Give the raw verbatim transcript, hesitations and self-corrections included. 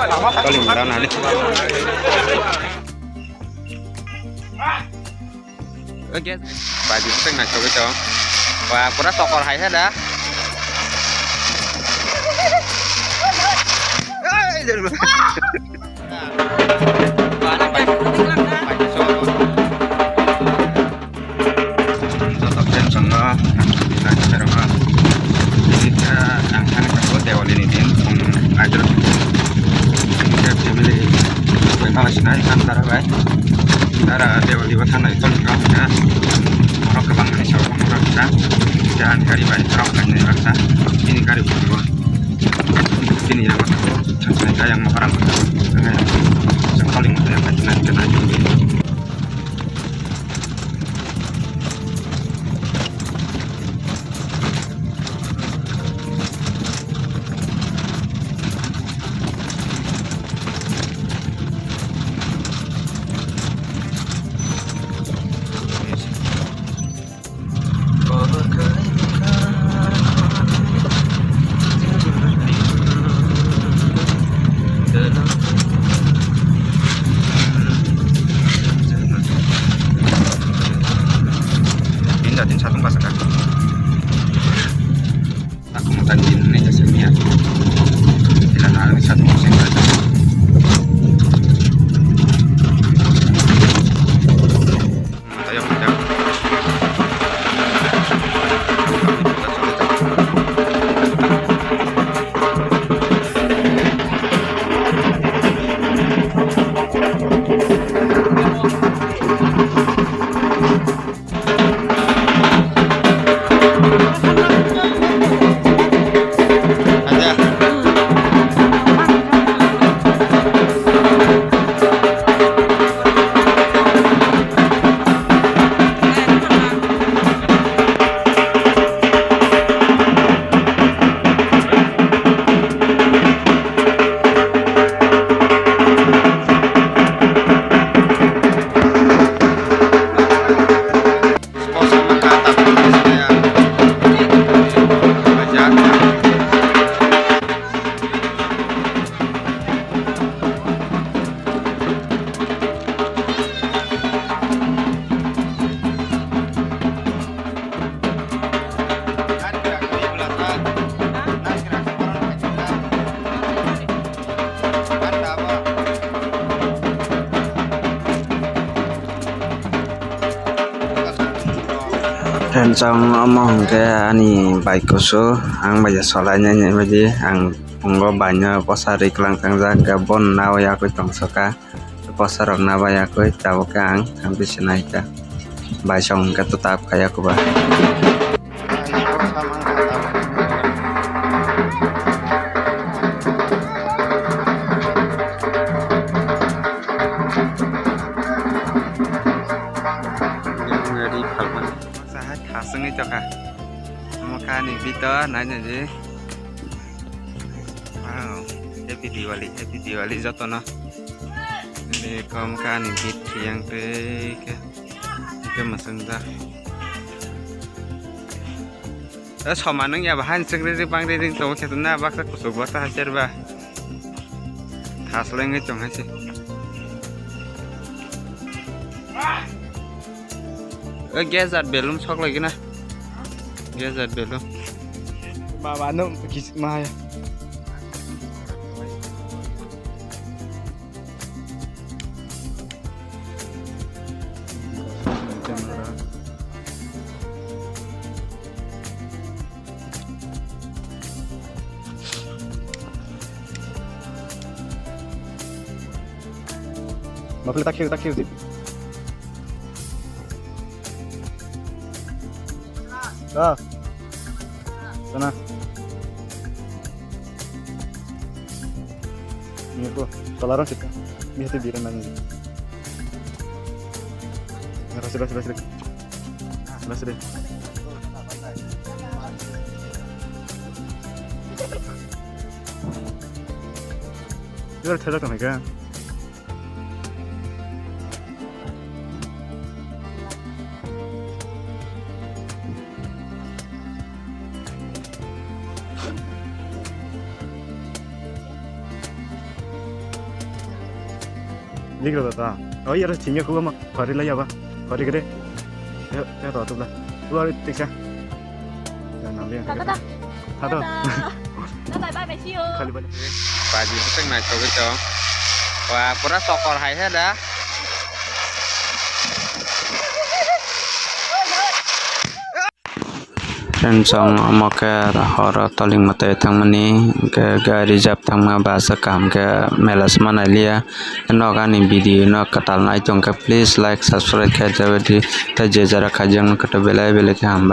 Toli mora nani. Oke. Baju sing naisogwi tong. Wah, pura tokor hai hai da. Joto friends rokno, naitokjak rokno. Tini khe ang thani tongo Diwali ni din, phung aidro. Tini khe family bai ma sinai, ang dara bai. Dara Diwali bo thanai tongkha, ha. Borok kwbang ni sabo borok kisa. Kisa ani gari bai borok kainai baksa. Tini gari bo. Tini rok. Thangsinai kaya ang maharang. Ang kaya. Jang kaling mo kaya kainai kainai. Ini tadi satu pasang kan? Aku mau tadi ini aja sih ya. Tidak ada satu musim saja. Friends, ang omo hwnkhe ani bike kusu, ang bai ya solai nai nai baidi, ang pungo baino posa ri kwlang tangjak, khe bono nawi yakwi tongsoka, posa rok nawi yakwi, tabuk khe ang thang bisi naikha, bai song hwnkhe twtap kha yakuba. Masa hai thaswngwi tongkha. Omo kha ani bito, nai nai di. Wow, happy Diwali, happy Diwali jotono. Bini kom kha ani bit thiyang twi khe. Khe mwswng da. Eh, soma nung ya bahai chwngri ri bangri ring tongo khe na baksa kuchuk baksa hacher ba. Thaslengwi tong hai se. Eh, gas at belum sok lagi na. Gas at belum. Baba no kis maya. Mapli takhiw, takhiw di. Ah. Sana. Ini ko, salarang sih. Ini hati biran nangis. Rasi, rasi, rasi. Rasi deh. Ini ada cedok kan? Likro da ta. Oh, yara chingya kuwa ma. Khari la yaba. Khari kere. Ya, ya to tubla. Tuwa tiksa. Ya, na liya. Tata, tata. Tata. Tata, bye bye, see you. Khali bye. Baji huteng nai togwi to. Wa, pura sokor hai he da. Friends, ang omo khe horo toling mwtai thangmani, hwnkhe gari reserve thangma bus kaham khe mela se ma nailiya. Nok ani video no kwtal nai tongkhe please like, subscribe khe jabadi, tei je jara khaijak nokhe belai belai khe hambai.